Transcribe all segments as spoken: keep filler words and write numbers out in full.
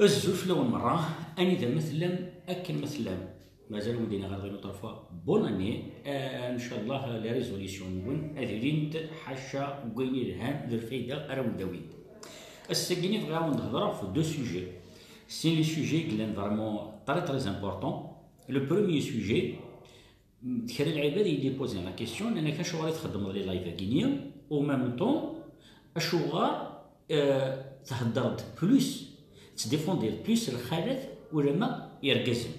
Azul fell-awen merra, anida ma tellam, akken ma tellam. Mazal ur d-iniɣ ara une autre fois bonne année. Euh, ncallah les résolutions-nwen ad ilint ḥaca n wayen yelhan d lfayda ara wen-d-awint. Ass-agi-nni bɣiɣ ad wen-d-hedreɣ ɣef deux sujets. Sin les sujets i yellan vraiment très très importants. Le premier sujet, kra n lɛibad i yi-d-ipozin la question, nnan-ak acuɣer i txeddmeḍ les lives-agi-nni, au même temps acuɣer euh, theddreḍ-d plus, tettdéfendiḍ plus lxalat ulamma irgazen.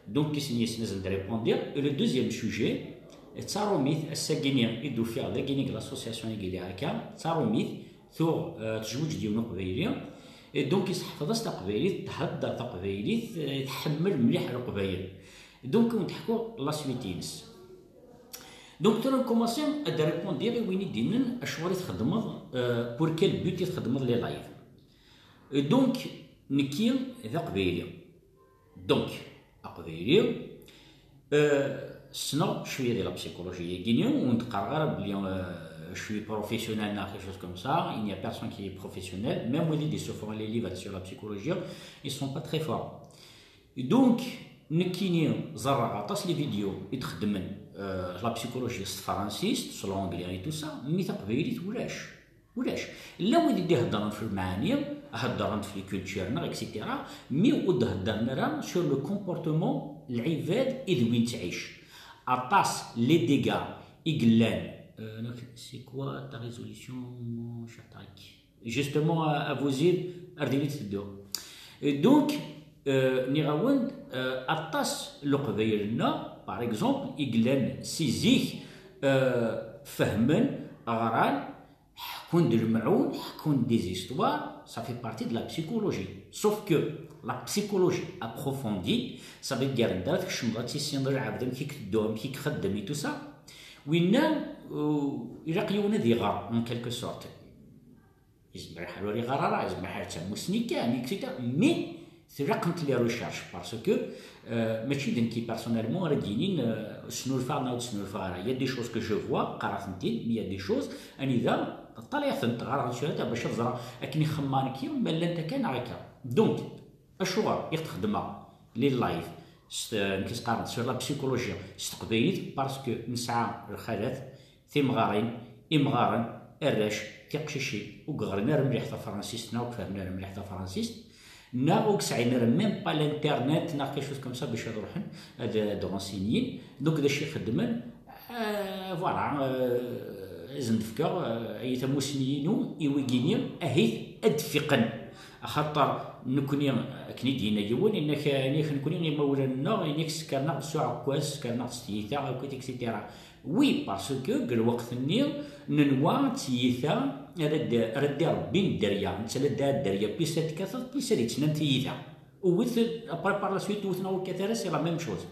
Donc i sen-yasen ad sen-d-répondiɣ. Et le deuxième sujet, d tarumit ass-agi-nni i d-ufiɣ dagi-nni deg l'association i yelli akka, d tarumit tuɣ euh, tezweǧ-d yiwen uqbayli. Et donc iseḥfeḍ-as taqbaylit, thedder taqbaylit, euh, tḥemmel mliḥ leqbayel. Donc ad wen-d-ḥkuɣ la suite-ines. Donc tura nkumaṣi ad d-répondiɣ i win i d-innan acuɣer i txeddmeḍ, euh, pour quel but i txeddmeḍ les lives. Et donc nekki d aqbayli. Donc aqbayli, euh, ssneɣ cwiya di la psychologie-agi-nni, ur n-d-qqareɣ ara belli euh, je suis professionnel neɣ quelque chose comme ça. Il n'y a personne qui est professionnel. Même wid i d-isuffɣen les livres sur la psychologie, ils sont pas très forts. Donc nekkini ẓerreɣ aṭas les vidéos i d-xeddmen euh, la psychologie s tefransist, s l'anglais et tout ça, mais taqbaylit ulac. Ulac. Llan wid i d-iheddren f lmeɛani, heddren f les cultures-nneɣ, et cetera, mais ur d-heddren ara sur le comportement n lɛibad i d win ttɛic. Aṭas les dégâts i yellan. Euh, c'est quoi ta résolution, mon cher Tariq ? Justement, à, à vous dire, ar diri teddu. Et donc, euh, nniɣ-awen-d, euh, aṭas leqbayel-nneɣ, par exemple, i yellan si zik, euh, fehmen, ɣran, ḥekkun-d lemɛun, ḥekkun-d des histoires, ça fait partie de la psychologie. Sauf que la psychologie approfondie, ça veut dire gar anda ara tkecmeḍ ad tissineḍ lɛebd amek i iteddu, amek i ixeddem et tout ça. Winna, euh, ilaq yiwen ad iɣer, en quelque sorte. Yezmer lḥal ur iɣer ara, yezmer lḥal d tamussni kan, et cetera. Mais tlaqent les recherches, parce que euh, mačči d nekki personnellement ara d-yinin euh, snulfaɣ neɣ ur d-snulfaɣ ara. Il y a des choses que je vois, qqareɣ-tent-id, mais il y a des choses anida ṭṭalayeɣ-tent, ɣareɣ-tent bac ad ẓreɣ akken i xemmeɣ nekki, ma llant akka neɣ akka. Donc acuɣer i ɣ-t-xedmeɣ les lives s, nekk s-qqaren sur la psychologie s teqbaylit? Parce que nesɛa lxalat, timɣarin, imɣaren, arrac, tiqcicin ur yeɣrin ara mliḥ tafransist neɣ ur fehmen ara mliḥ tafransist, neɣ ur sɛin ara même pas l'internet neɣ quelque chose comme ça bac ad ruḥen ad, ad renseignin. Donc d acu i xeddmen? Euh, voilà, euh, ad sen-d-fkeɣ euh, ay tamussni-inu i wigini ahit ad d-fiqen. Axaṭer nekkni, akken i d-yenna yiwen, yenna-k, yenna-k nekkni imawlan-nneɣ, yenna-k ssekren-aɣ-d s uɛekkaz, ssekren-aɣ-d s tyita, akkit, et cetera. Oui, parce que deg lweqt-nni nenwa d tyita ara d-, ara d-irebbin dderya, netta la d-, dderya, plus ad tekkateḍ, plus ad yettnam tyita. Wwet, après par la suite, wwet neɣ ur kkat ara, c'est la même chose.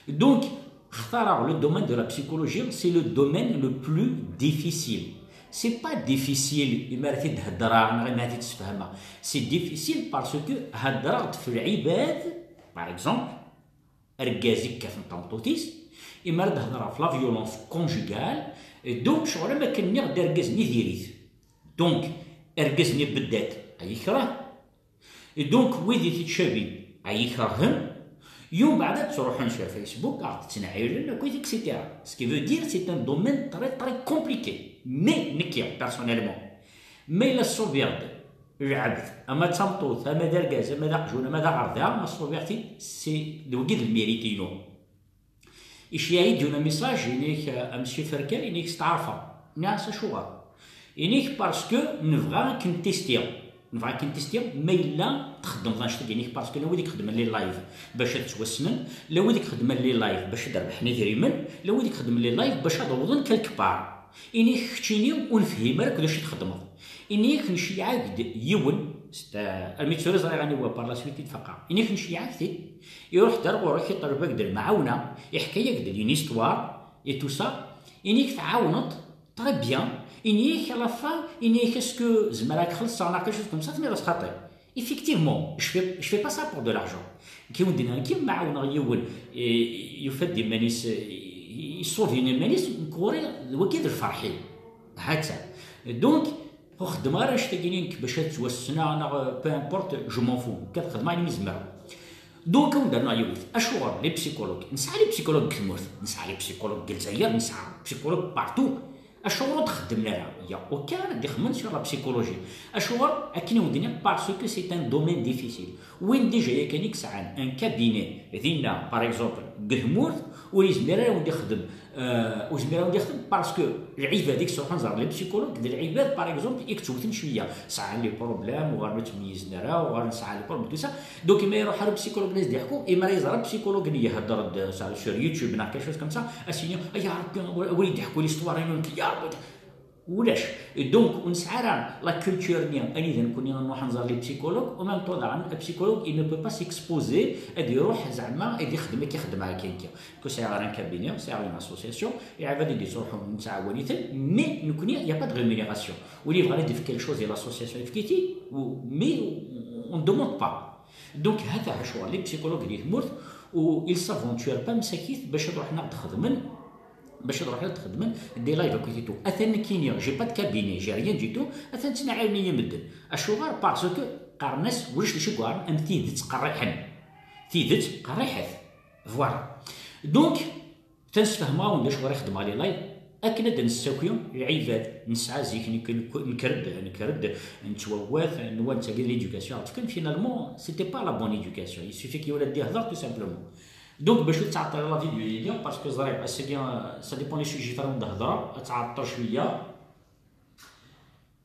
Donc, xtareɣ le domaine de la psychologie, c'est le domaine le plus difficile. C'est pas difficile imi ara t-id-heddreɣ neɣ imi ara t-id-sfehmeɣ. C'est difficile parce que heddreɣ-d f lɛibad, par exemple, argaz i yekkaten tameṭṭut-is, imi ara d-hedreɣ f la violence conjugale, donc ccɣel am akken nniɣ-d argaz-nni diri-t. Donc argaz-nni beddat ay ikreh, et donc wid i t-ittcabin ay ikrehen, yumbeɛd ad ttruḥun sur Facebook ad ttneɛɛilen akk, et cetera. Ce qui veut dire c'est un domaine très très compliqué. Mais nekki personnellement ma yella ṣṣubiɣ-d lɛebd, ama d tameṭṭut, ama d argaz, ama d aqjun, ama d aɣerda, ma ṣṣubiɣ-t-id, c'est d wagi d lmirit-inu. Iceyyeɛ-iyi-d yiwen amiṣaj, yenna-k a Monsieur Ferkal, yenna-k steɛṛfeɣ. Nniɣ-as acuɣer? Yenna-k parce que nebɣa ad ken-testiɣ. Nebɣa ad ken-testiɣ ma yella txeddmeḍ annect-agi. Yenna-k parce que llan wid i ixeddmen les lives bac ad ttwassnen, llan wid i ixeddmen les lives bac ad rebḥen idrimen, llan wid i ixeddmen les lives bac ad awḍen quelque part. Ini-k keččini ur nefhim ara akk d acu i txeddmeḍ. Ini-k nceyyeɛ-ak-d yiwen, armi d tura ẓriɣ aniwa, par la suite i d-faqeɣ. Ini-k nceyyeɛ-ak-t-id, iruḥ-d ar ɣur-k, iṭleb-ak-d lemɛawna, iḥka-yak-d une histoire et tout ça. Ini-k tɛawneḍ, très bien. Ini-k à la fin, ini-k est-ce que zemreɣ ad k-xellṣeɣ neɣ quelque chose comme ça, tenniḍ-as xaṭi. Effectivement, je fais, je fais pas ça pour de l'argent. Nekki wen-d-nniɣ, nekki ma ɛawneɣ yiwen, eh, yufa-d iman-is, eh, iṣuḍin iman-is, nekk ɣur-i d wagi d lferḥ-iw. Hatta. Donc, Ur xeddmeɣ ara anect-agi nekk bac ad ttwassneɣ neɣ peu importe, je m'en fous. Nekk ad xedmeɣ ayen umi zemreɣ. Donc, ad wen-d-rnuɣ yiwet. Acuɣer les psychologues? Nesɛa les psychologues deg tmurt. Nesɛa les psychologues deg Lezzayer, nesɛa psychologues partout. Acuɣer ur d-xeddmen ara? Il y a aucun ad ixemmen sur la psychologie. Acuɣer? Akken i wen-d-nniɣ, parce que c'est un domaine difficile. Win déjà yakan i yesɛan un cabinet dinna, par exemple, deg tmurt, ur yezmir ara ad wen-d-ixdem. Euh, ur yezmir ad wen-d-ixdem parce que lɛibad i yettruḥun ẓer les psychologues d lɛibad, par exemple, i yettewten cwiya. Sɛan les problèmes, uɣalen ur ttmeyyizen ara, uɣalen sɛan les problèmes, tout ça. Donc, imi iruḥ ɣer psychologue-nni ad s-d-yeḥku, imi ara yeẓra psychologue-nni ihedder-d, euh, sur YouTube neɣ quelque chose comme ça, ad s-yini, ay ya Rebbi, a wi d-yeḥku l'histoire-inu nekk, ya Rebbi. Ulac. Et donc, ur nesɛi ara la culture-nni, anida nekkni nruḥ nẓer les psychologues, en même temps daɣen, un psychologue, il ne peut pas s'exposer, ad iruḥ, zeɛma, ad ixdem akka, ixdem akka, akka. Ur sɛiɣ ara un cabinet, sɛiɣ une association, lɛibad i d-yettruḥun nettɛawan-iten, mais nekkni, il y a pas de rémunération. Win yebɣan ad d-yefk quelque chose i l'association, efk-it-id, ou, mais on ne demande pas. Donc, hata acuɣer les psychologues di tmurt, u ils s'aventurent pas msakit bac ad ruḥen ad d-xedmen, bac ad ruḥen ad d-xedmen des lives akkit et tout. Atan nekkini, j'ai pas de cabinet, j'ai rien du tout, atan ttnaɛiwen-iyi medden. Acuɣer? Parce que qqaren-as ulac d acu i yuɛren am tidet qerriḥen. Tidet qerriḥet. Voilà. Donc, tansfehmeɣ-awen-d acuɣer i xeddmeɣ les lives, akken ad d-nessaki lɛibad. Nesɛa zik, nek-, nek-, nekker-d, nekker-d, nettwawat, nwa nettagi l'éducation, parce que finalement, c'était pas la bonne éducation. Il suffit que yiwen ad d-ihder, tout simplement. Donc, bac ur ttɛeṭṭileɣ la vidéo-agi, parce que ẓriɣ, ass-agi, ça dépend les sujets ara wen-d-hedreɣ, ad tɛeṭṭel cwiya.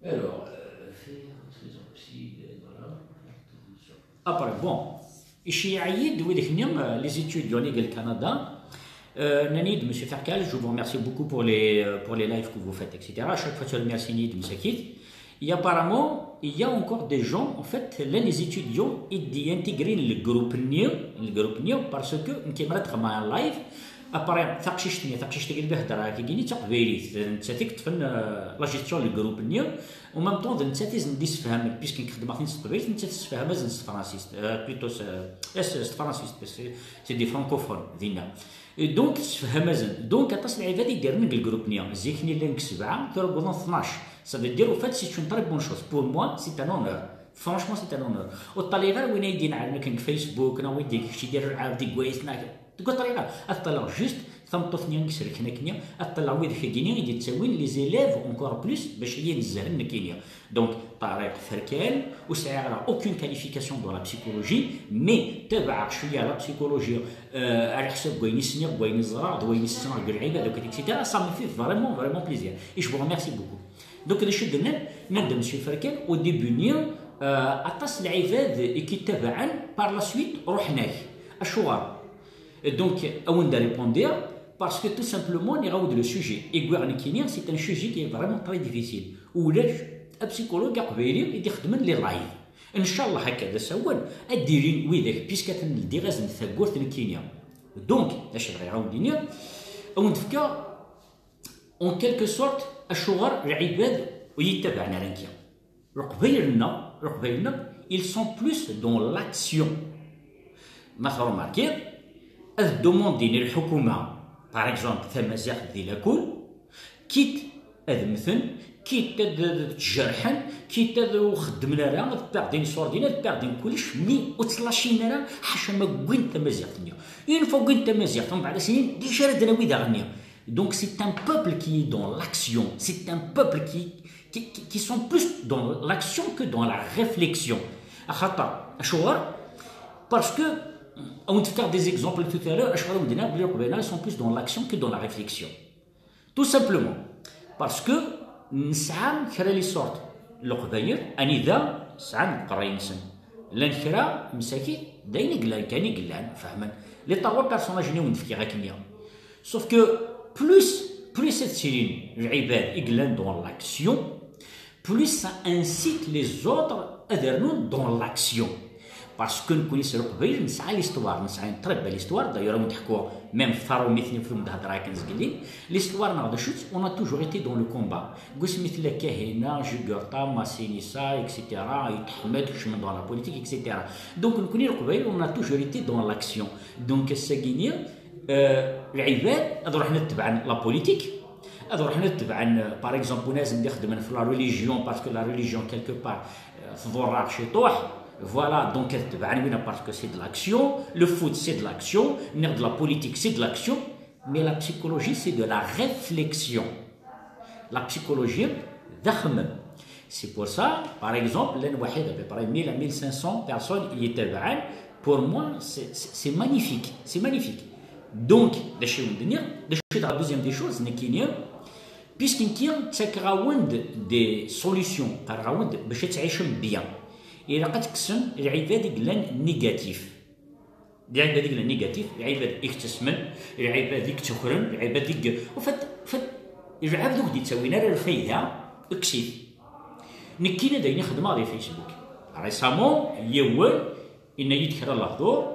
Alors, euh, faire, c'est aussi, euh, voilà. Après, bon, iceyyeɛ-iyi-d widak-nni, euh, les étudiants-nni deg Canada, euh, nnan-iyi-d, Monsieur Ferkal, je vous remercie beaucoup pour les, euh, pour les lives que vous faites, et cetera. À chaque fois, tu remercies-iyi-d msakit. Et apparemment, il y a encore des gens, en fait, là, les étudiants, i d-yintegrin le groupe-nni, le groupe-nni, parce que nekk mi ara d-xedmeɣ un live, après, taqcict-nni, taqcict-agi i d-hedreɣ akk-agi-nni d taqbaylit, d nettat i yeṭṭfen, euh, la gestion n le groupe-nni, en même temps, d nettat i sen-d-issefhamen, puisque nekk xedmeɣ-ten s teqbaylit, nettat tessefham-asen s tefransist, euh, plutôt s, s, s tefransist, parce que c'est des francophones, dinna. Et donc, tessefham-asen. Donc, aṭas n lɛibad i d-irren deg le groupe-nni. Zik-nni llan deg sebɛa, tura wwḍen tnac. Ça veut dire, au fait, c'est une très bonne chose. Pour moi, c'est un honneur. Franchement, c'est un honneur. Ur ṭṭalayeɣ ara win ay d-inɛalen akken deg Facebook, neɣ win d-, kečč i d-irɛad deg wayes, neɣ, deg ur ṭṭalayeɣ ara. Ad ṭṭalayeɣ juste tameṭṭut-nni i iselken akkenni, ad ṭṭalayeɣ widak-agi-nni i d-yettawin les élèves encore plus, bac ad iyi-nezhen nekkini. Donc, Ṭariq Ferkan, ur sɛiɣ ara aucune qualification dans la psychologie, mais tabaɛeɣ cwiya la psychologie, euh, ɛla ḥsab n wayen i sniɣ, n wayen i ẓriɣ, d wayen i ssneɣ deg lɛibad, et cetera. Ça me fait vraiment, vraiment plaisir. Et je vous remercie beaucoup. Donc, d acu i d-nnan? Nnan-d Monsieur Ferkan, au début-nni, euh, aṭas n lɛibad i k-ittabaɛen, par la suite, ruḥen-ak. Acuɣer? Donc, ad wen-d-répondiɣ, parce que tout simplement, nniɣ-awen-d le sujet i wwiɣ nekkini, c'est un sujet qui est vraiment très difficile. Ulac apsychologue aqbayli i d-ixedmen les lives. Ncallah akka d asawen, ad d-ilin widak, puisque atan ldiɣ-asen-d tawwurt nekkini. Donc, d acu bɣiɣ ad wen-d-iniɣ, ad wen-d-fkeɣ, en quelque sorte, acuɣer lɛibad ur yi-ttabaɛen ara nekki. Leqbayel-nneɣ, Leqbayel-nneɣ, ils sont plus dans l'action. Ma tṛumarkiḍ, ad ddumundin i lḥukuma, par exemple, tamaziɣt di lakul, quitte ad mmten, quitte ad, ad ttjerḥen, quitte ad ur xeddmen ara, ad perdin iṣurdiyen, ad perdin kullec, mais ur ttlaccin ara, ḥaca ma wwin tamaziɣt-nni. Une fois wwin tamaziɣt, mbeɛd ad s-inin, d acu ara d-nawi daɣen-nni? Donc c'est un peuple qui est dans l'action, c'est un peuple qui, qui, qui, qui sont plus dans l'action que dans la réflexion. Axaṭer, acuɣer? Parce que, ad wen-d-fkeɣ des exemples tout à l'heure, acuɣer i wen-d-nniɣ belli Leqbayel ils sont plus dans l'action que dans la réflexion. Tout simplement. Parce que nesɛa kra les sortes n Leqbayel, anida sɛan leqraya-nsen. Llan kra, msakit, d ayen i yellan kan i yellan, fehmen. Les trois personnages-nni i wen-d-fkiɣ akkenni. Sauf que plus, plus ad ttilin lɛibad i yellan dans l'action, plus ça incite les autres ad rnun dans l'action. Parce que nekkni s Leqbayel nesɛa l'histoire, nesɛa une très belle histoire. D'ailleurs, ad wen-d-ḥkuɣ, même taṛumit-nni umi d-hedreɣ akken zgelli. L'histoire-nneɣ d acu-tt? On a toujours été dans le combat. Deg wasmi tella Kahina, Jugurṭa, Masinisa, et cetera, Ayt Ḥmed, kecmen dans la politique, et cetera. Donc, nekkni Leqbayel, on a toujours été dans l'action. Donc, ass-agi-nni, euh, lɛibad ad ruḥen ad tebɛen la politique, Ad ruḥen ad tebɛen, par exemple, win asen d-ixedmen f la religion, parce que la religion quelque part, euh, tḍurr-aɣ ciṭuḥ. Voilà, donc ad tebɛen winna parce que c'est de l'action. Le foot, c'est de l'action. Nniɣ-d la politique, c'est de l'action. Mais la psychologie, c'est de la réflexion. La psychologie, d axemmem. C'est pour ça, par exemple, llan waḥid à peu près mille à mille cinq cents personnes i yi-ttabaɛen. Pour moi, c'est, c'est, c'est magnifique. C'est magnifique. Donc, d acu i wen-d-nniɣ, d acu i d la deuxième des choses, nekkini, puisque nekki ttakeɣ-awen-d des solutions, qqareɣ-awen-d bac ad tɛicem bien. Ilaq ad tekksem lɛibad i yellan négatif. Lɛibad i yellan négatif, lɛibad i yettasmen, lɛibad i yettakren, lɛibad i y-, en fait, en fait, lɛebd ur k-d-ittawin ara lfayda, kkes-it. Nekkini d ayen i xedmeɣ di Facebook. Récemment, yiwen, yenna-yi-d kra n lehdur,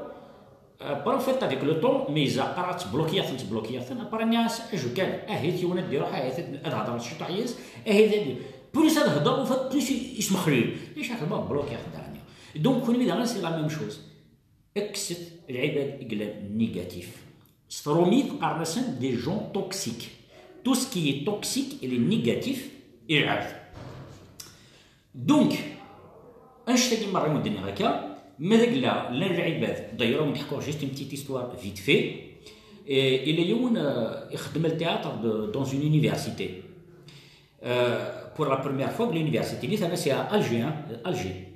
euh, après, en fait, avec le temps, mais yeqqar-aɣ ttblokiyaɣ-ten, ttblokiyaɣ-ten, après nniɣ-as, aju kan, ahit yiwen ad d-iruḥ, ahit ad, ad hedreɣ ciṭuḥ yid-s, ahit ad, plus ad hedreɣ, en fait, plus i-, ismexlil. Acu xedmeɣ, blokiyaɣ-t daɣen. Donc, kunwi daɣen, c'est la même chose. Kkset lɛibad i yellan négatif. S trumit qqaren-asen des gens toxiques. Tout ce qui est toxique, il est négatif, i lɛebd. Donc, annect-agi merra i wen-d-nniɣ akka, ma d agla, llan lɛibad, d'ailleurs, ad wen-d-ḥkuɣ juste une petite histoire vite fait. Et, il y a yiwen, euh, ixeddem le théâtre de, dans une université. Euh, pour la première fois, l'université, c'est à Alger, hein, Alger.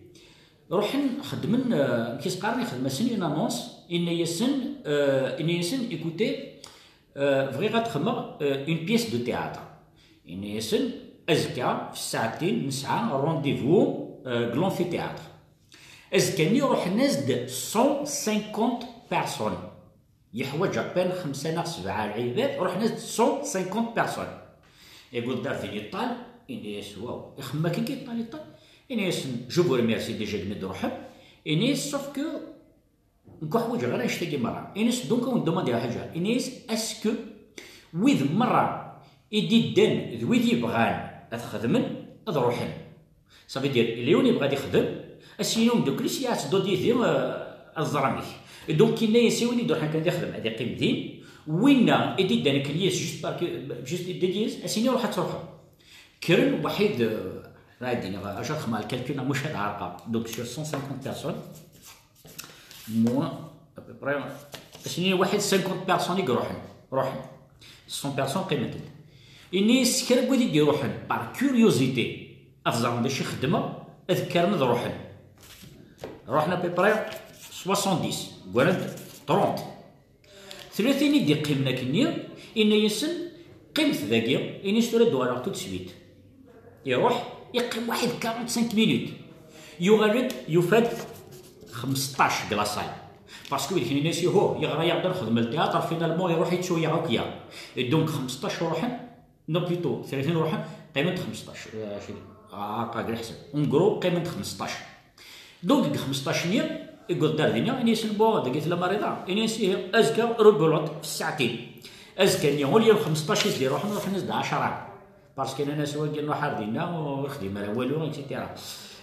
Ruḥen xedmen, euh, amek i s-qqaren, ixdem-asen une annonce, yenna-yasen, euh, yenna-yasen, écoutez, euh, bɣiɣ ad xedmeɣ, euh, une pièce de théâtre. Yenna-yasen, azekka, f ssaɛtin, nesɛa rendez-vous, euh, deg l'amphithéâtre. Azekka-nni ruḥen-as-d cent cinquante personnes. Yeḥwaǧ à peine xemsa neɣ sebɛa lɛibad, ruḥen-as-d cent cinquante personnes. Yewweḍ-d ar din iṭṭal, yenna-yas, waw, ixemmem akken kan iṭṭal, iṭṭal. Yenna-yasen, je vous remercie déjà imi d-truḥem. Yenna-yas, sauf que nekk ur ḥwaǧeɣ ara annect-agi merra. Yenna-yas, donc, ad wen-demandiɣ ḥaǧa. Yenna-yas, est-ce que wid merra i d-iddan d wid yebɣan ad xedmen, ad ruḥen? Ça veut dire, yella yiwen yebɣa ad ixdem, ad s-yini umeddakel-is, ya, tteddu-d yid-i, euh, ad ẓreɣ amek. Et donc, yenna-yas i win i d-iruḥen kan ad ixdem, ad iqqim din. Winna i d-iddan akken yis, juste par que, juste i d-iddan yis, ad s-yini ruḥ ad truḥeḍ. Kkren waḥid, euh, ad d-iniɣ, acu ad xedmeɣ, le calcul, muc ad ɛerqeɣ. Donc, sur cent cinquante personnes, moins, à peu près, ad s-nini waḥid cinquante personnes i iruḥen, ruḥen. Cent personnes qqiment-d. Ini-as kra n wid i d-iruḥen, par curiosité, ad ẓren d acu i xeddmeɣ, ad kkren ad ruḥen. Ruḥen à peu près soixante-dix, gganen-d trente. Tella tin i d-iqqimen akkenni, inna-yasen, qqimet dagi, ini-as tura ad d-uɣaleɣ tout de suite. Iruḥ, iqqim waḥid quarante-cinq minutes. Yuɣal-d, yufa-d xmesṭac deg la salle. Parce que wid knin-as, iho, yeɣra-yaɣ-d ad nexdem ltiyaṭer, finalement iruḥ yettu-yaɣ akk ya. Et donc xmesṭac ruḥen, non, plutôt, tlatin ruḥen, qqimen-d xmesṭac. Euh, chez-, ah, pas de حساب. En gros, qqimen-d xmesṭac. Donc deg xmesṭac-nni, yewweḍ-d ar dinna, ini-as, bon, dagi tella Marida. Ini-as, ihi, azekka rebelote f ssaɛtin. Azekka-nni, au lieu n xmesṭac i s-d-iruḥen, ruḥen-as-d ɛecra. Parce que nnan-as wagi nruḥ ar dinna, ur yexdim ara walu, et cetera.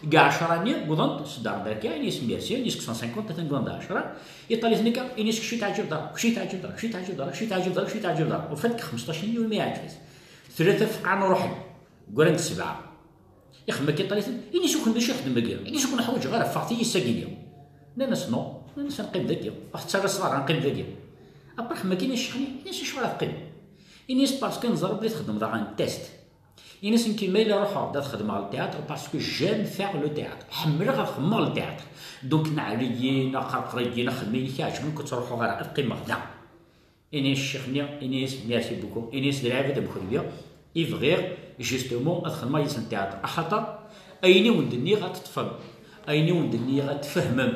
Deg ɛecra-nni, wwḍen-d, ṣeddren-d akka, ini-as merci, ini-as cent cinquante, atan wwḍen-d ɛecra. Iṭali-ten akka, ini-as kečč i teɛǧibeḍ ara, kečč i teɛǧibeḍ ara, kečč i teɛǧibeḍ ara, kečč i teɛǧibeḍ ara, kečč i teɛǧibeḍ ara. Au fait, deg xmesṭac-nni, ur mi yeɛǧib-it. Tlata feqqɛen ruḥen. Gganen-d sebɛa. Ini-as, uken d acu ixeddem dagi? Ini-as, uken ḥwaǧeɣ ara, ffɣet-iyi sagi-nni. Nnan-as, non. Nnan-as, ad neqqim dagi. Ur ɣ-tettarra ṣṣber, ad neqqim dagi. Après, xemma-k, ini-as, ccexni, ini-as, acuɣer ad teqqim? Ini-as, parce que neẓra belli txedmeḍ-aɣ un test. Ini-as, nekki ma yella ruḥeɣ-d ad xedmeɣ le théâtre, parce que j'aime faire le théâtre. Ḥemmleɣ ad xedmeɣ le théâtre. Donc, neɛli-yi, neqreqri-yi, nexdem ayen i k-iɛeǧben, ur ttruḥuɣ ara, ad qqimeɣ da. Ini-as ccix-nni, ini-as merci beaucoup, ini-as d lɛibad am kenwi i bɣiɣ justement ad xedmeɣ yid-sen théâtre, axaṭer ayen i wen-d-nniɣ ad t-teṭṭfem, ayen i wen-d-nniɣ ad t-tfehmem.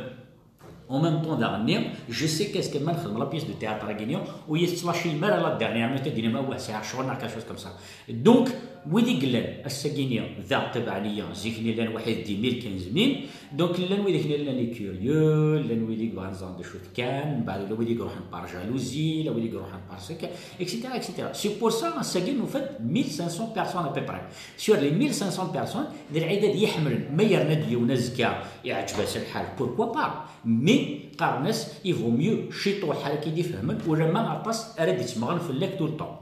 En même temps daɣenni, je sais qu'est-ce que ma nexdem la pièce de théâtre-agi-nni, ur yi-tettlaci ara la dernière minute, ad d-tinim awah sɛiɣ ccɣel neɣ quelque chose comme ça. Donc, wid i yellan ass-agi-nni da ttabaɛen-iyi, zik-nni llan waḥid dix mille, quinze mille, donc llan wid i llan les curieux, llan wid i yebɣan ẓren d acu kan, mbeɛd ula wid i iruḥen par jalousie, la wid i iruḥen par ce que, et cetera, et cetera. C'est pour ça, ass-agi nufa-d mille cinq cents personnes à peu près. Sur les mille cinq cents personnes, d lɛibad i ḥemmlen, ma yerna-d yiwen azekka iɛǧeb-as lḥal, pourquoi pas? Mais qqaren-as, il vaut mieux ciṭuḥ ara k-id-ifehmen, ulamma aṭas ara d-ittemmɣen fell-ak tout le temps.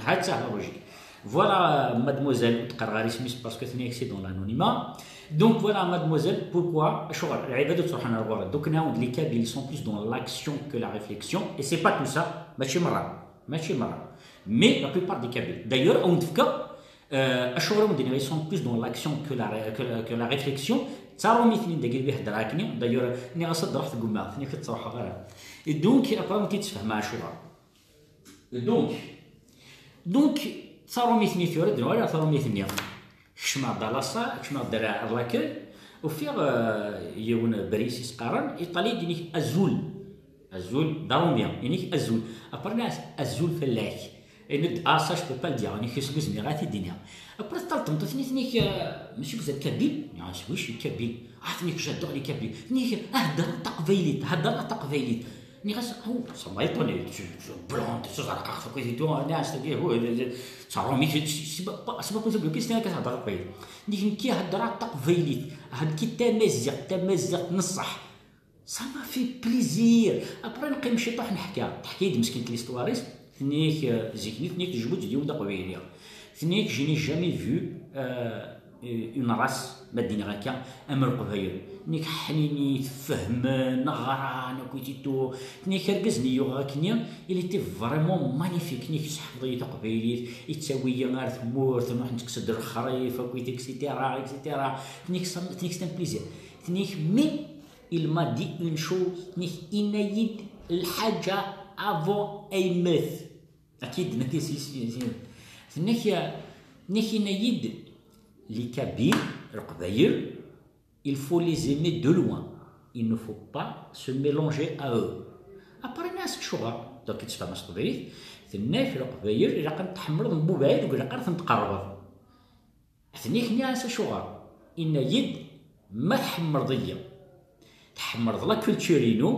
Ha-tt-a la logique. Voilà, mademoiselle, ur d-qqareɣ ara isem-is parce que tenna-yak c'est dans l'anonymat. Donc voilà, mademoiselle, pourquoi? Acuɣer lɛibad ur ttruḥun ar ɣur-i? Donc nɛawed, les Kabyles sont plus dans l'action que la réflexion, et c'est pas tout ça, mačči merra, mačči merra. Mais la plupart des Kabyles. D'ailleurs, awen-d-fkeɣ, euh, acuɣer awen-d-nniɣ ils sont plus dans l'action que la, que la, que la réflexion, d taṛumit-nni dagi i hedreɣ akkenni, d'ailleurs, nniɣ-as ad d-truḥ tgumma, tenna-k ur ttruḥeɣ ara. Et donc, après, awen-t-id-sfehmeɣ acuɣer. Donc, donc, taṛumit-nni tura, d-nuɣal ɣer taṛumit-nni. Kecmeɣ-d à la salle, kecmeɣ-d ar, ar l'accueil, ufiɣ, euh, yiwen Bris i s-qqaren, iṭali-d, inna-k azul. Azul, d aṛumi, inna-k azul. Après, nniɣ-as azul fell-ak. Yenna-d, ah, ça, je peux pas le dire, inna-k, ur zmireɣ ad t-id-iniɣ. Après, teṭṭal tmeṭṭut-nni, tenna-k, euh, monsieur, vous êtes kabyle? Nniɣ-as, oui, je suis kabyle. Ah, tenna-k, j'adore les Kabyles. Tenna-k, ah, heddreɣ taqbaylit, heddreɣ taqbaylit. Nniɣ-as, oh, ça m'a étonné, tu, tu es blonde, tu es zerqaɣ, taqbaylit, tu, nniɣ-as, tagi, oh, d taṛumit, c'est pas, c'est pas possible, qu'est-ce que tu as, heddreɣ taqbaylit. Nniɣ-as, nekki heddreɣ taqbaylit, nekki d tamaziɣt, tamaziɣt n ṣṣeḥ. Ça m'a fait plaisir. Après, neqqim ciṭuḥ neḥka. Teḥka-yi-d meskint l'histoire-is. Tenna-k, euh, zik-nni, tenna-k tejbed d yiwen d aqbayli. Tenna-k, je n'ai jamais vu, euh, une race, ma d-iniɣ akka, am Leqbayel. Tenna-k ḥninin, fehmen, ɣran, akkit et tout. Tenna-k argaz-nni yuɣ akkenni, il était vraiment magnifique. Tenna-k yesseḥfeḍ-iyi taqbaylit, yettawi-yi ar tmurt, nruḥ nettekkes-d lexrif, akkit, et cetera, et cetera. Tenna-k ça, tenna-k c'est un plaisir. Tenna-k, mais il m'a dit une chose, tenna-k, yenna-yi-d lḥaǧa avant ay yemmet. Akka i d-tenna-k, tenna-k, tenna-k, yenna-yi-d, les Kabyles, Leqbayel, il faut les aimer de loin. Il ne faut pas se mélanger à eux. Après, nniɣ-as acuɣer? Donc, i d-tefhem s teqbaylit. Tenna-k, Leqbayel, ilaq ad ten-tḥemmleḍ n bubaɛid, ur ilaq ara ad ten-tqerrbeḍ. Tenna-k, nniɣ-as acuɣer? Yenna-yi-d, ma tḥemmleḍ-iyi, tḥemmleḍ la culture-inu,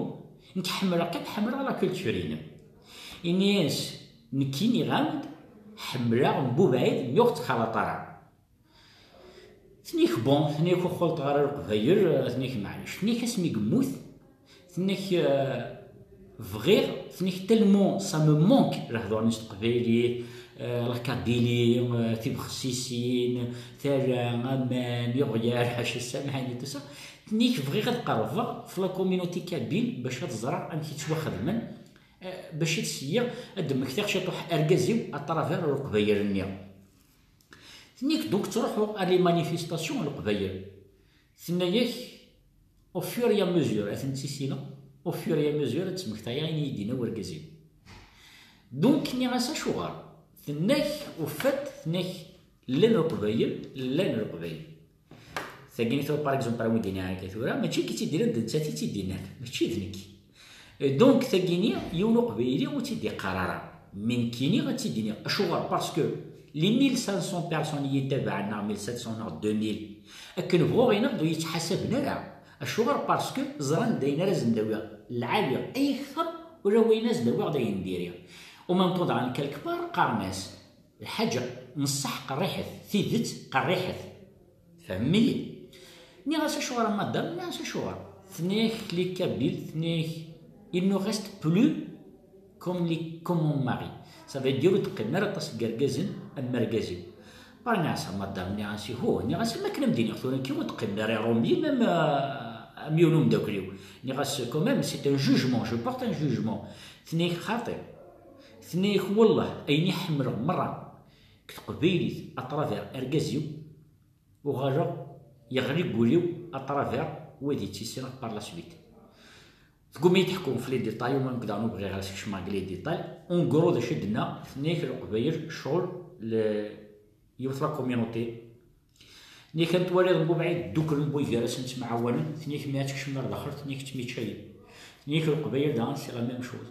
nekk ḥemmleɣ kan, ḥemmleɣ la culture-inem. Ini-as, nekkini ɣand ḥemmleɣ n bubaɛid, mi ur ɣ-ttxalaṭ ara. Tenna-k, bon, tenna-k, ur xulṭeɣ ara Leqbayel, tenna-k, maɛlic. Tenna-k, asmi yemmut, tenna-k, euh, bɣiɣ, tenna-k, tellement ça me manque lehdur-nni s teqbaylit, euh, la Kabylie, euh, tibexsisin, tala, aman, iɣyal, ḥaca ssamḥin et tout ça. Tenna-k, bɣiɣ ad qerrbeɣ f la communauté kabyle bac ad ẓreɣ amek i ttwaxedmen, euh, bac ad syiɣ ad d-mmektiɣ ciṭuḥ argaz-iw à travers Leqbayel-nni. Tenna-k, donc, ttruḥuɣ ar les manifestations n Leqbayel. Tenna-yak, au fur et à mesure, ad ten-ttisineɣ, au fur et à mesure ad d-smektayeɣ ayen i yi-d-yenna urgaz-iw. Donc, nniɣ-as acuɣer? Tenna-k, au fait, tenna-k, llan Leqbayel, llan Leqbayel. Tagini tura, par exemple, ara wen-d-iniɣ akka tura, mačči nekk i tt-id-yennan, d nettat i tt-id-yennan, mačči d nekk. Euh, donc, tagini, yiwen uqbayli ur tt-id-iqqar ara. Mi nekkini ad tt-id-iniɣ. Acuɣer? Parce que les mille cinq cents personnes i yi-itabaɛen, neɣ mille sept cents neɣ deux mille, akken bɣuɣ iniɣ-d, ur yi-ttḥasaben ara. Acuɣer? Parce que ẓran d ayen ara sen-d-awiɣ lɛali ay akter, ula wayen ara sen-d-awiɣ d ayen diri. Au même temps, daɣen, quelque part, qqaren-as, lḥaǧa n ṣṣeḥ qerriḥet, tidet qerriḥet. Tfehmem-iyi? Nniɣ-as, acuɣer a madame? Nniɣ-as, acuɣer? Tenna-yak, les Kabyles, tenna-yak, il ne reste plus comme les, comme mon mari. Ça veut dire, ur d-qqimen ara aṭas n yergazen am wergaz-iw. Nniɣ-as, a madame, nniɣ-as, ihu, nniɣ-as, am akken am d-iniɣ tura, nekki ur d-qqimen ara iṛumyen am, am yiwen umeddakel-iw. Nniɣ-as, quand même, c'est un jugement, je porte un jugement. Tenna-yak, xaṭi. Tenna-yak, wellah, ayen i ḥemmleɣ merra deg teqbaylit à travers argaz-iw, uɣaleɣ yeɣli deg wul-iw à travers wid i ttisineɣ par la suite. Tgumma-yi teḥku ɣef les détails, u même daɣen ur bɣiɣ ara ad kecmeɣ deg les détails. En gros, d acu i d-tenna? Tenna-yak, Leqbayel, ccɣel, le, yiwet la communauté. Nniɣ-ak, ad twaliḍ mbubeɛid dduklen buygarasen, ttemɛawanen, tenna-ak, mi ad tkecmeḍ ar daxel, tenna-ak, ttmiččayen. Tenna-ak, Leqbayel daɣen, c'est la même chose.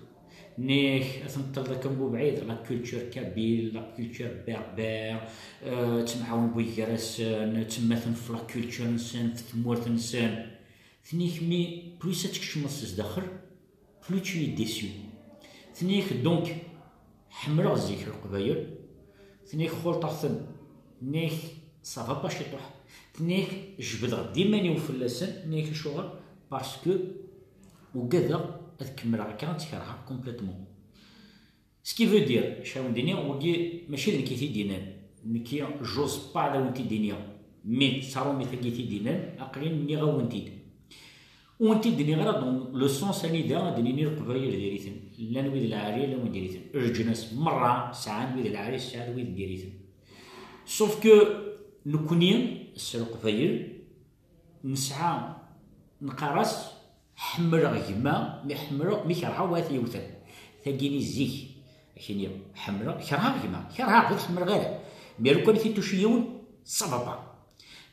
Nniɣ-ak, ad ten-teṭṭleḍ akka mbubeɛid, la culture kabyle, la culture berbère, euh, ttemɛawan buygarasen, ttemmaten f la culture-nsen, f tmurt-nsen. Tenna-ak, mi plus ad tkecmeḍ s zdaxel, plus tu es déçu. Tenna-ak, donc, ḥemmleɣ zik Leqbayel. Tenna-ak, xulṭeɣ-ten. Tenna-ak, ça va pas ciṭuḥ. Tenna-ak, jebdeɣ-d iman-iw fell-asen. Tenna-ak, acuɣer? Parce que ugadeɣ ad kemmleɣ akka, ad tt-kerheɣ complètement. Ce qui veut dire, acu ara wen-d-iniɣ, wagi mačči d nekk i t-id-yennan. Nekki, j'ose pas ad awen-t-id-iniɣ, mais d tarumit-agi i t-id-inan, aql-in nniɣ-awen-t-id. Ur awen-t-id-nniɣ ara dans le sens anida ad d-nini Leqbayel diri-ten. Llan wid lɛali, llan wid diri-ten. Leǧnas merra sɛan wid lɛali, sɛan wid diri-ten. Sauf que nekni, s Leqbayel, nesɛa, neqqar-as, ḥemmleɣ gma, mi ḥemmleɣ, mi kerheɣ wat yiwten. Tagini zik, akini, ḥemmleɣ, kerheɣ gma, kerheɣ, ur ḥemmleɣ ara. Mi lukan i t-ituci yiwen, ça va pas.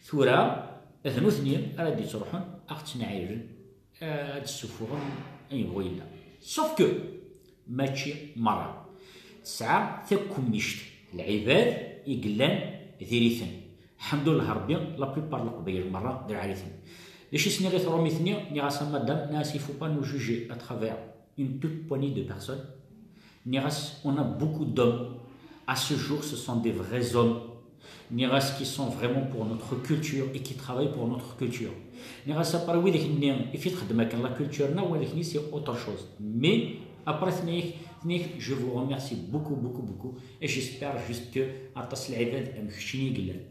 Tura, d nutni ara d-ittruḥun, ad ɣ-ttneɛilen, ad d-ssuffuɣen ayen yebɣu yella. Sauf que, mačči merra. Tesɛa takemmict, lɛibad i yellan diri-ten. Ḥemdullah Rebbi, la plupart n Leqbayel merra d lɛali-ten. D acu i s-nniɣ i trumit-nni? Nniɣ-as, a madame, nniɣ-as, il faut pas nous juger à travers une toute poignée de personnes. Nniɣ-as, on a beaucoup d'hommes. À ce jour, ce sont des vrais hommes. Nniɣ-as, qui sont vraiment pour notre culture et qui travaillent pour notre culture. Nniɣ-as, après, widak-nni i fi txeddem akken la culture-nneɣ, widak-nni, c'est autre chose. Mais après, tenna-yak, tenna-yak, je vous remercie beaucoup, beaucoup, beaucoup. Et j'espère juste que aṭas n lɛibad am keččini i yellan.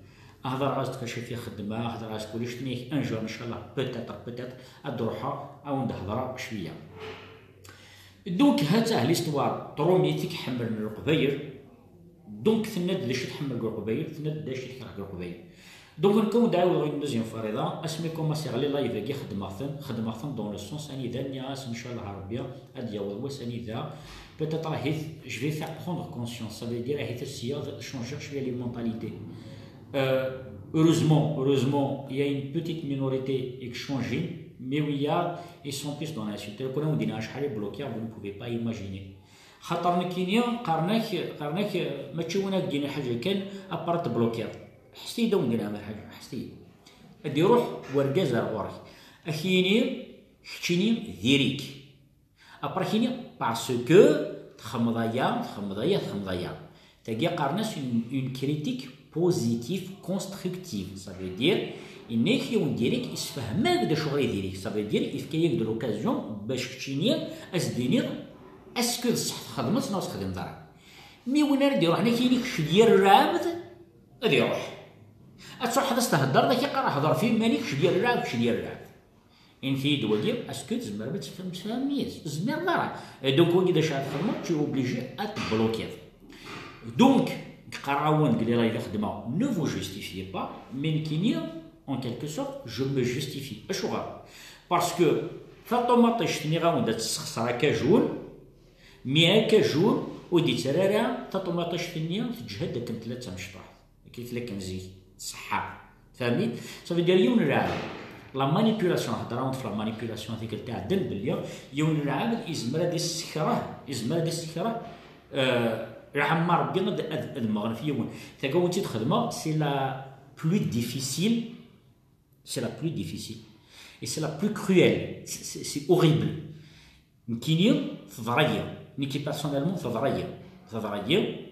Hedreɣ-as-d acu i xeddmeɣ, hedreɣ-as kullec, tenna-yak, un jour, inchallah, peut-être, peut-être, ad d-ruḥeɣ, ad wen-d-hedreɣ cwiya. Donc, ha-tt-ah l'histoire, trumit i iḥemmlen Leqbayel. Donc, tenna-d d acu i tḥemmel deg Leqbayel, tenna-d d acu i tekreh deg Leqbayel. Donc, nekk ad wen-d-ɛawdeɣ une deuxième fois, asmi commencé les lives-agi, xedmeɣ-ten, xedmeɣ-ten dans le sens anida nniɣ-as, inchallah Rebbi, ad d-yaweḍ wass anida, peut-être, ahit, je vais faire prendre conscience, ça veut dire, ahit, ssiya, changer cwiya les mentalités. Euh, heureusement, heureusement, il y a une petite minorité qui change, mais oui, il y a, ils sont plus dans l'insulte. Ur awen-d-iniɣ acḥal i bloquer, vous ne pouvez pas imaginer. Xaṭer nekkini, qqaren-ak, qqaren-ak, mačči win ad d-yini lḥaǧa kan, à part tblokiḍ. Ḥess-iyi-d, ad wen-d-iniɣ lḥaǧa, ḥess-iyi-d. Ad d-iruḥ wergaz ar ɣur-k, ad k-yini, keččini diri-k. Après, ad k-yini, parce que txedmeḍ aya, txedmeḍ aya, txedmeḍ aya. Tagi qqaren-as une, une critique positive, constructive. Ça veut dire, yenna-yak yiwen diri-k, isfehhem-ak-d acuɣer i diri-k. Ça veut dire, yefka-yak-d l'occasion bac keččini ad s-d-tiniḍ, est-ce que d ṣṣeḥ txedmeḍ-tt neɣ ur txedmeḍ ara. Mi win ara d-iruḥen ad k-yini kečč d yir lɛebd, ad iruḥ. Ad truḥeḍ ad s-thedreḍ, ad k-iqqar hder ɣef yiman-ik, kečč d yir lɛebd, kečč d yir lɛebd. Init-iyi-d wagi, est-ce que tzemrem ad tfehmem, tfehmem yid-s? Ur tezmireḍ ara. Et donc, wagi d acu ara txedmeḍ, tu es obligé ad t-tblokiḍ. Donc, qqareɣ-awen deg les lives i xedmeɣ, ne vous justifiez pas, mais nekkini, en quelque sorte, je me justifie. Acuɣer? Parce que taṭumaṭict, nniɣ-awen-d, ad tessexṣer akajun, mais akajun ur d-yettarra ara taṭumaṭict-nni, teǧhed akken tella d tamecṭuḥt. Akken tella kan zik, ṣṣeḥḥa. Tfehmit? Ça veut dire yiwen n lɛebd. La manipulation, heddreɣ-awent ɣef la manipulation tikkelt iɛeddan, belli yiwen n lɛebd yezmer ad issekreh, yezmer ad issekreh, euh, lɛamma Rebbi ad, ad, ad mmeɣ ɣef yiwen. Tagi i tt-id-xedmeɣ, c'est la plus difficile, c'est la plus difficile. Et c'est la plus cruelle. C'est, c'est, c'est horrible. Nekkini, teḍra-yi. Nekki, personnellement, teḍra-yi. Teḍra-yi.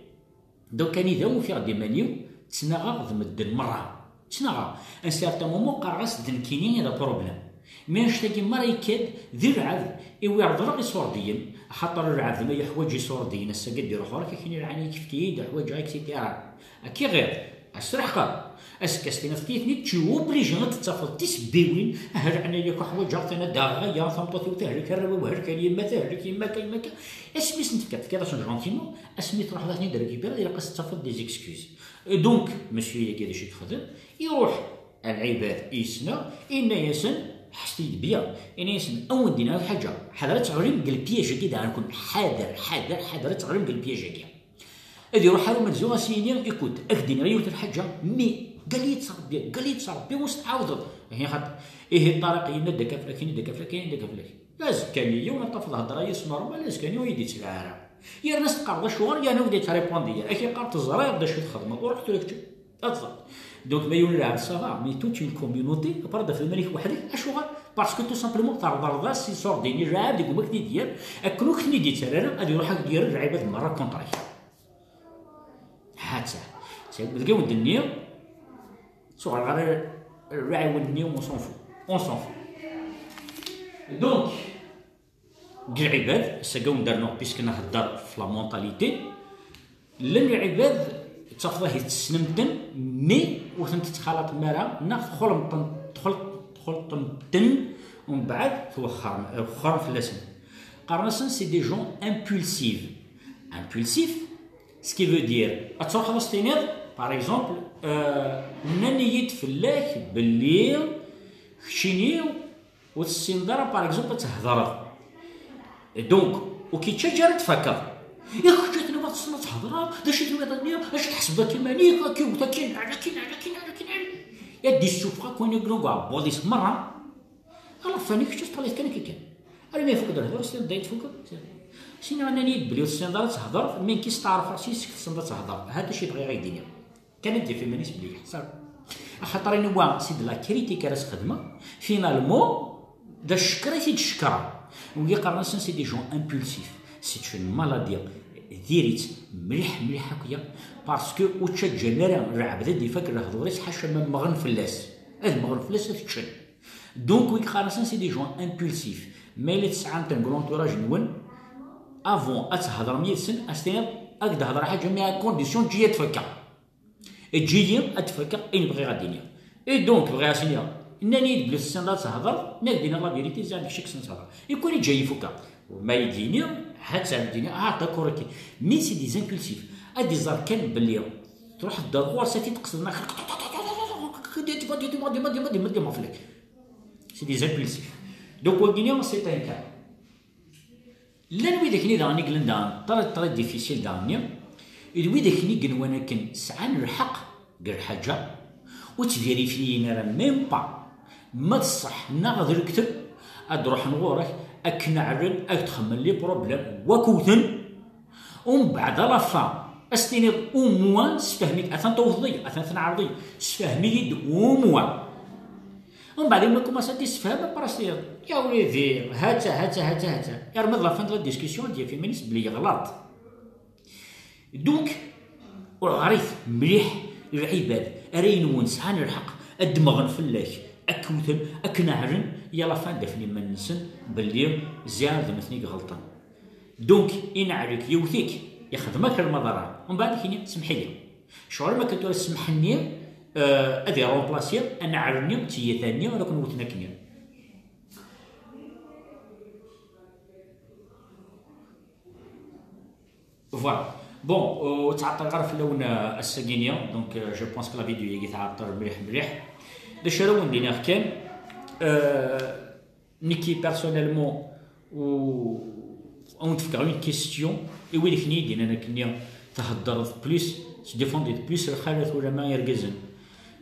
Donc, anida ufiɣ-d iman-iw, ttnaɣeɣ d medden merra. Ttnaɣeɣ. À un certain moment, qqareɣ-as d nekkini i d problème. Mais annect-agi merra yekka-d, d lɛebd, i wi reḍleɣ iṣurdiyen, axaṭer lɛebd ma yeḥwaǧ iṣurdiyen, ass-agi ad d-iruḥ ɣur-k, akini lɛani, yefk-iyi-d, ḥwaǧeɣ, et cetera. Ad k-iɣiḍ, ad s-treḥqeḍ. Azekka s tiniḍ-t-id, tu es obligé ad d-tafeḍ tisebbiwin, ah, leɛnaya-k, ḥwaǧeɣ-ten, ad d-aɣeɣ aya, tameṭṭut-iw tehlek, arraw-iw helken, yemma tehlek, yemma akka, yemma akka. Asmi i sen-tefkiḍ, tefkiḍ-asen gentiment, asmi truḥeḍ ad ten-id-récupérer, ilaq ad s-tafeḍ des excuses. Donc, monsieur-agi d acu i yexdem? Iruḥ ar lɛibad i yesneɣ, inna-yasen, ḥesset-iyi-d bien, inna-yasen, a wen-d-iniɣ lḥaǧa, ḥader ad teɣlim deg lpiège-agi daɣen-kun, ḥader, ḥader, ḥader ad teɣlim deg lpiège-agi. Ad iruḥ ar umenzu, ad s-yini, écoute, ad k-d-iniɣ yiwet n lḥaǧa, mais qal-iyi-tt s Rebbi, qal-iyi-tt s Rebbi, ur s-tɛawdeḍ. Ihi xaṭ-, ihi Ṭariq yenna-d akka flak, yenna-d akka flak, yenna-d akka flak. Azekka-nni yiwen ad tafeḍ hedreɣ yis normal, azekka-nni ur yi-d-ittlaɛ ara. Yerna s-teqqareḍ acuɣer, yerna ur d-yettripundi ara. Ak-iqqar teẓriḍ d acu txedmeḍ, ur ruḥ tura kečč ad teẓreḍ. Donc ma yiwen lɛebd ça va, mais toute une communauté, après d-tafeḍ iman-ik weḥd-k, acuɣer? Parce que tout simplement terḍleḍ-as iṣurdiyen i lɛebd deg umakni d-yerr, akken ur k-ten-id-yettarra ara, ad iruḥ ad k-d-yerr lɛibad merra contre-k. Ha-tt-a. Deg awen-d-nniɣ, ttuɣal ɣer lɛiwen-nni, on s'en fout. On s'en fout. Donc, deg lɛibad, ass-agi awen-d-rnuɣ, puisque nhedder f la mentalité, llan lɛibad, Ttafeḍ ahi tessnem-ten, mi ur ten-tettxalaḍem ara, neɣ txulmeḍ-ten, txul-, txulṭem-ten, umbeɛd twexxrem, wexxrem fell-asen. Qqaren-asen c'est des gens impulsifs. Impulsif, ce qui veut dire, ad truḥeḍ ad s-tiniḍ, par exemple, euh, nnan-iyi-d fell-ak belli keččini ur tessineḍ ara, par exemple, ad thedreḍ. Donc, ur k-yettaǧǧa ara ad tfakkeḍ. I kečč a tnum ad tessneḍ ad thedreḍ, d acu i tnum ad tiniḍ, acu tḥesbeḍ akk iman-ik, akken, akken, akken, akken, akken, akken. Ad d-issufeɣ akk wayen i yellan deg uɛebbuḍ-is merra. Ala, fani kečč ad teṭṭaliḍ kan akka kan. Armi ifuk-d lehdur, s dayen tfukeḍ. Sina nnan-iyi-d belli ur tessineḍ ara ad thedreḍ, mi nekk i steɛṛfeɣ s yis-k tessneḍ ad thedreḍ. Ha-t acu i bɣiɣ ad k-d-iniɣ. Kan ad d-yaf iman-is belli yeḥṣa. Axaṭer ini wa, c'est de la critique ara s-xedmeɣ, finalement, d acekker i t-id-cekkreɣ. Wigi qqaren-asen c'est des gens impulsifs. C'est une maladie. Diri-tt mliḥ, mliḥ akya, parce que ur ttaǧǧan ara lɛebd ad ifak lehdur-is, ḥaca ma mmɣen fell-as. Ad mmɣen fell-as, ad t-ččen. Donc, wigi qqaren-asen c'est des gens impulsifs. Ma yella tesɛam-ten deg l'entourage-nwen, avant ad thedrem yid-sen, ad s-tiniḍ, ad k-d-hedreɣ ḥaǧa, mais à condition, eǧǧ-iyi ad fakkeɣ. Eǧǧ-iyi ad fakkeɣ ayen bɣiɣ ad d-iniɣ. Et donc, bɣiɣ ad s-iniɣ, nnan-iyi-d belli tessneḍ ad thedreḍ, mi ak-d-iniɣ la vérité, ziɣ deg ccek ssneɣ ad hedreɣ. Et quand eǧǧ-iyi fukeɣ. Ma yi-d-yini, ha-tt-a d-iniɣ, ah, d'accord, ok. Mais c'est des impulsifs. Ad iẓer kan belli truḥeḍ-d ar ɣur-s, ad t-id-tqesdeḍ, ma dima, dima, dima, dima fell-ak. C'est des impulsifs. Donc, wagini, c'est un cas. Llan widak-nni daɣen i yellan daɣen très, très difficile daɣen-nni, d widak-nni i yenwan akken sɛan lḥeqq deg lḥaǧa, ur ttvirifyin ara même pas ma d ṣṣeḥ neɣ d lekdeb, ad d-ruḥen ɣur-k, ad k-neɛren, ad k-d-xemmen les problèmes, wakk wten, umbeɛd à la fin, ad s-tiniḍ au moins sefhem-ik, atan tewteḍ-iyi, atan tneɛreḍ-iyi, sefhem-iyi-d au moins. Umbeɛd, imi kumaṣ ad d-issefhem, après s-tiniḍ, ya wlidi, ha-tt-a, ha-tt-a, ha-tt-a, ha-tt-a. Armi d la fin de la discussion, ad d-yaf iman-is belli yeɣleḍ. Donc, ɣer-it mliḥ lɛibad ara yenwen sɛan lḥeqq ad d-mmɣen fell-ak, ad k-wten, ad k-neɛren, i à la fin ad d-afen iman-nsen belli ziɣ d nutni i iɣelṭen. Donc, ineɛl-ik, yewwet-ik, ixdem-ak lmaḍara, umbeɛd ad k-yini, semmeḥ-iyi. Ccɣel ma kan tura ssmaḥ-nni, euh, ad iremplasi aneɛl-nni d tiyita-nni ara ken-wwten akkenni. Voilà. Bon, euh, ur ttɛeṭṭileɣ ara fell-awen, euh, ass-agi-nni. Donc, euh, je pense que la vidéo-agi tɛeṭṭel mliḥ, mliḥ. D acu ara wen-d-iniɣ kan, euh, nekki personnellement, u, ad wen-d-fkeɣ une question, i wid i ken-id-yennan akkenni theddreḍ plus, tettdéfendiḍ plus lxalat ulama irgazen.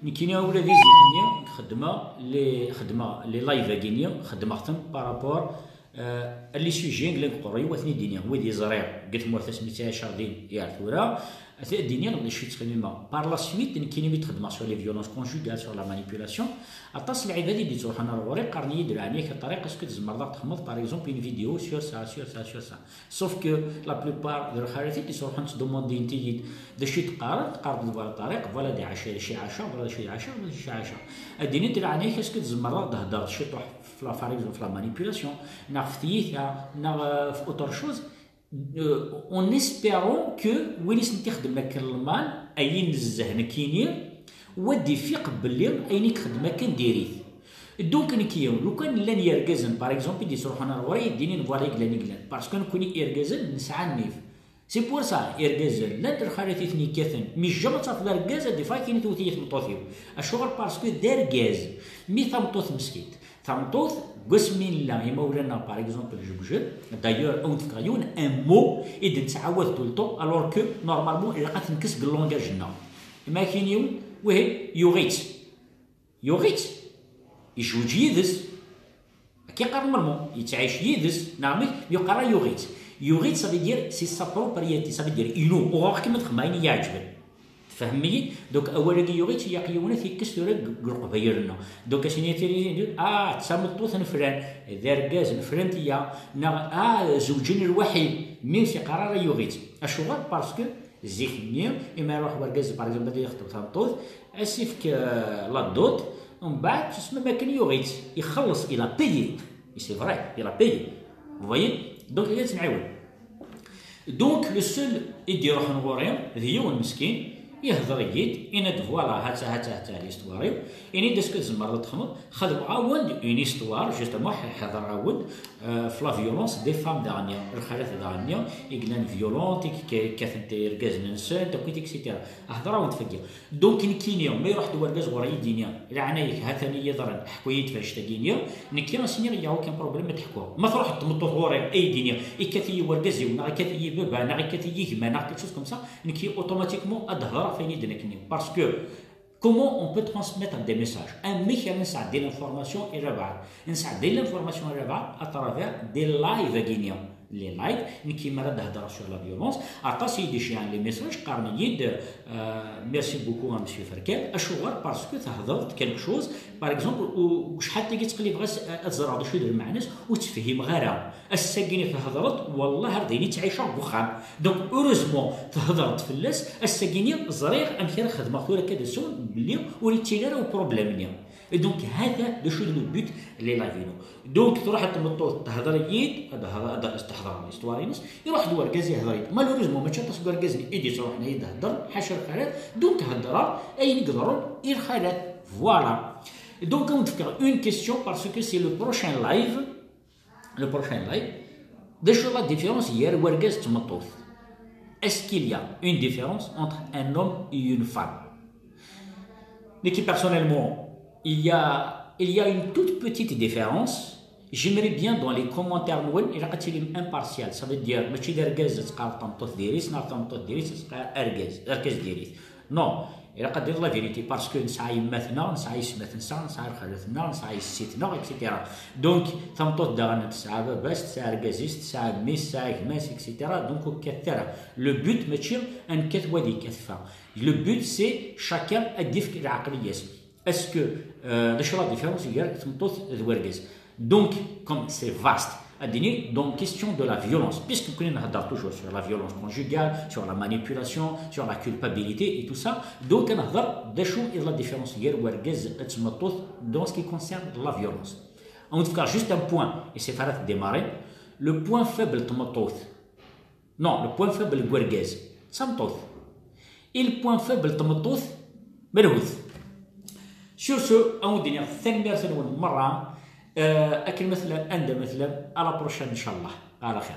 Nekkini ula di zik-nni xeddmeɣ les, xeddmeɣ les live-agi-nni, xeddmeɣ-ten par rapport, euh, à les sujets i llan deg uqerruy-iw, ad ten-id-iniɣ wid i ẓriɣ deg tmurt asmi ttɛiceɣ din i ar tura, ad d-iniɣ d acu i ttxemmimeɣ. Par la suite, nekkini mi d-xeddmeɣ sur les violences conjugales, sur la manipulation, aṭas n lɛibad i d-ittruḥun ar ɣur-i, qqaren-iyi-d leɛnaya-k a Ṭariq, est-ce que tzemreḍ ad ɣ-txedmeḍ, par exemple, une vidéo sur ça, sur ça, sur ça. Sauf que la plupart de lxalat i d-ittruḥun ttdemandin-iyi-d d acu i d-qqaren, qqaren-d voilà Ṭariq, voilà d iɛaca, d acu iɛaca, voilà d acu iɛaca, voilà d acu iɛaca. Ad d-inint leɛnaya-k, est-ce que tzemreḍ ad d-theddreḍ ciṭuḥ f la, par exemple, f la manipulation, neɣ f tiyita, neɣ, euh, f autre chose, euh, en espérant que win i sent-ixedmen akken lmal, ayen nezzeh nekkini, wa d-ifiq belli ayen i ixedem akken diri-t. Donc, nekki, lukan llan yergazen, par exemple, i d-ittruḥun ar ɣur-i, i d-inin voilà i yellan, i yellan. Parce que nekkni irgazen nesɛa nnif. C'est pour ça, irgazen, llant lxalat i ten-yekkaten, mais jamais ad tafeḍ argaz ad d-iffeɣ akken i tewwet-iyi tmeṭṭut-iw. Acuɣer? Parce que d argaz. Mi tameṭṭut meskint, tameṭṭut, deg wasmi nella imawlan-nneɣ, par exemple, jeǧǧen, d'ailleurs, ad wen-d-fkeɣ yiwen, un mot i d-nettɛawad tout le temps, alors que, normalement, ilaq ad t-nekkes deg langage-nneɣ. Imakiniw, wihin, yuɣ-itt. Yuɣ-itt, yejweǧ yid-s. Akka i qqaren normalement, yettɛic yid-s, neɣ amek? Yuɣ-, ara yuɣ-itt. Yuɣ-itt, ça veut dire, c'est sa propriété, ça veut dire, inu, uɣeɣ-kem ad xedmeɣ ayen i yi-iɛeǧben. Tfehmem-iyi? Donc, awal-agi yuɣ-itt, ilaq yiwen ad t-yekkes tura deg, deg leqbayel-nneɣ. Donc, ad s-nini tiri, ah, d tameṭṭut n flan, d argaz n flan tiya, neɣ, ah, zewǧen lwaḥid, mais ur s-yeqqar ara yuɣ-itt. Acuɣer? Parce que zik-nni, imi iruḥ wergaz, par exemple, ad ixeṭṭeb tameṭṭut, ad s-ifk, euh, la dot, mbeɛd tusmem akken yuɣ-itt, ixelleṣ, il a payé. Et c'est vrai, il a payé. Vous voyez? Donc, ad tt-nɛiwen. Donc, le seul i d-iruḥen ɣur-i, d yiwen meskin, Ihḍer-iyi-d, yenna-d voilà, ha-tt-a, ha-tt-a, ha-tt-a l'histoire-iw. Ini-d est-ce que tzemreḍ ad txedmeḍ? Xedmeɣ-awen une histoire, justement, ḥ-, ḥedreɣ-awen, euh, f la violence des femmes daɣen, lxalat daɣen i yellan violentes, i k-, kkatent irgazen-nsent, akkit, et cetera. Hḍeṛ-awen-d fagi. Donc nekkini, ma iruḥ-d urgaz ɣur-i, i d-ini, leɛnaya-k, ha-t-an i yi-yeḍran, ḥku-yi-d f annect-agi-nni, nekki as-iniɣ, il y a aucun problème ad ḥkuɣ. Ma truḥ-d tmeṭṭut ɣur-i, ay d-ini, ikkat-iyi urgaz-iw, neɣ ikkat-iyi baba, neɣ ikkat-iyi gma, neɣ quelque chose comme ça, nekki automatiquement ad d-hḍeṛeɣ f ayen i d-nekni. Parce que comment on peut transmettre des messages? Amek ara nesɛeddi l'information i rrbeɛ? Nesɛeddi l'information i rrbeɛ à travers des lives-agi-nni. Les lives, nekki mi ara d-heddreɣ sur la violence, aṭas i yi-d-iceyɛen les messages, qqaren-iyi-d, euh, merci beaucoup à monsieur Ferkal. Acuɣer? Parce que thedreḍ quelque chose, par exemple, u-, u-, acḥal tagi ttqellibeɣ as-, ad ẓreɣ d acu i d lmeɛna-s, ur tt-fhimeɣ ara. Ass-agi-nni thedreḍ, wallah ar d ayen i ttɛiceɣ deg uxxam. Donc, heureusement, thedreḍ fell-as, ass-agi-nni ẓriɣ amek ara xedmeɣ tura akka d asawen, belli ur yettili ara uproblème-nni. Et donc, ha-t-a d acu d le but n les lives-inu. Donc, truḥ ad tmeṭṭut, tehder-iyi-d, ad hder-, ad as-tehder l'histoire-ines, iruḥ-d urgaz ihder-iyi-d. Malheureusement, mačči aṭas n urgazen i d-yettruḥen ad yi-d-heddren, ḥaca lxalat, donc heddreɣ ayen i iḍerrun i lxalat. Voilà. Donc, ad wen-d-fkeɣ une question parce que c'est le prochain live. Le prochain live. D acu la différence gar urgaz d tmeṭṭut? Est-ce qu'il y a une différence entre un homme et une femme? Nekki, personnellement, il y a, il y a une toute petite différence. J'aimerais bien dans les commentaires-nwen, ilaq ad tilim impartial, ça veut dire, mačči d argaz ad teqqar tameṭṭut diri-s, neɣ tameṭṭut diri-s ad teqqar argaz, argaz diri-t. Non, ilaq ad d-tiniḍ la vérité, parce que nesɛa yemma-tneɣ, nesɛa yessetma-tneɣ, nesɛa lxalat-nneɣ, nesɛa yessi-tneɣ, et cetera. Donc, tameṭṭut daɣen tesɛa baba-s, tesɛa argaz-is, tesɛa mmi-s, tesɛa gma-s, et cetera. Donc, ur kkatet ara. Le but mačči ad nekkat wa ad yekkat fa. Le but, c'est chacun ad d-yefk lɛeqliya-s. Est-ce que, euh, d acu la différence gar tmeṭṭut d urgaz? Donc, comme c'est vaste, ad d-nini, donc, question de la violence, puisque nekkni nhedder toujours sur la violence conjugale, sur la manipulation, sur la culpabilité et tout ça, donc ad nehder d acu i d la différence gar urgaz d tmeṭṭut dans ce qui concerne la violence. On va faire juste un point, et c'est Farat démarrer. Le point faible n tmeṭṭut, non, le point faible n urgaz, d tameṭṭut. Et le point faible n tmeṭṭut, malhut. Sur ce, ad wen-d-iniɣ tanemmirt-nwen merra, euh, akken ma tellam, anda ma tellam, à la prochaine, inchallah. Ala xir.